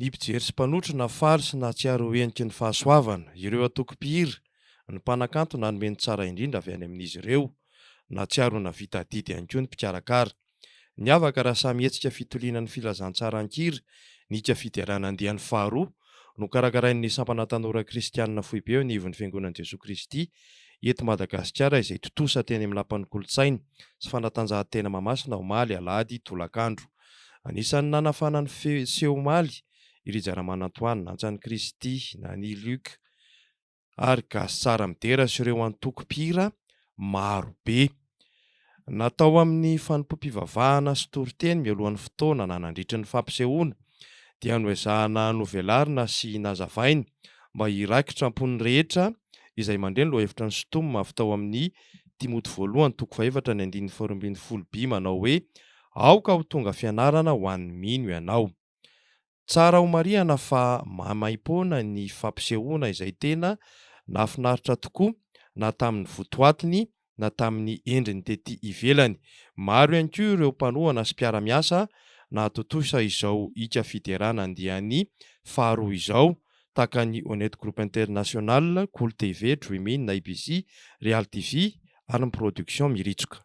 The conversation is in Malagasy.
Ny mpijery sy mpanotrona faly sy nahatsiaro ho heniky ny fahasoavana, ireo antoko mpihira, ny mpanakanto nanome ny tsara indrindra avy any amin'izy ireo, nahatsiaro ho nahavita adidy ihany koa ny mpikarakara. Niavaka raha samy hetsika fitoliana ny filazantsara an-kira ny hika fiderana andiany faharoa nokarakarain'ny Sampana Tanora Kristianina Foibe eo anivon'ny Fiangonan'i Jesoa Kristy eto Madagasikara izay tontosa teny amin'ny Lapan'ny Kolontsaina sy Fanatanjahantena Mahamasina omaly alahady tolakandro. Anisan'ny nanafana ny seho omaly i Rija Ramanantoanina, Antsan'i Kristy, Nani Luc, ary Gasy Tsara Midera sy ireo antoko mpihira maro be. Natao amin'ny fanompoam-pivavahana sy toriteny mialohan'ny fotoana na nandritry ny fampisehoana dia noezahana novelarina sy nazavaina mba hiraikitra am-pon'ny rehetra izay mandre ny lohahevitra nosintomina avy tao amin'ny Timoty voalohany toko fahefatra ny andininy faharoa ambinifolo by manao hoe Aoka ho tonga fianarana ho an'ny mino ianao. Tsara ho marihana fa maimaimpoana ny fampisehoana izay tena nahafinaritra tokoa na tamin'ny votoatiny na tamin'ny endriny tety ivelany. Maro ihany koa ireo mpanohana sy mpiara-miasa nahatontosa izao hika fiderana andiany faharoa izao tahaka ny Onet Group International, Kolo TV, Dream'in, IBC, Real TV ary ny Production Miritsoka.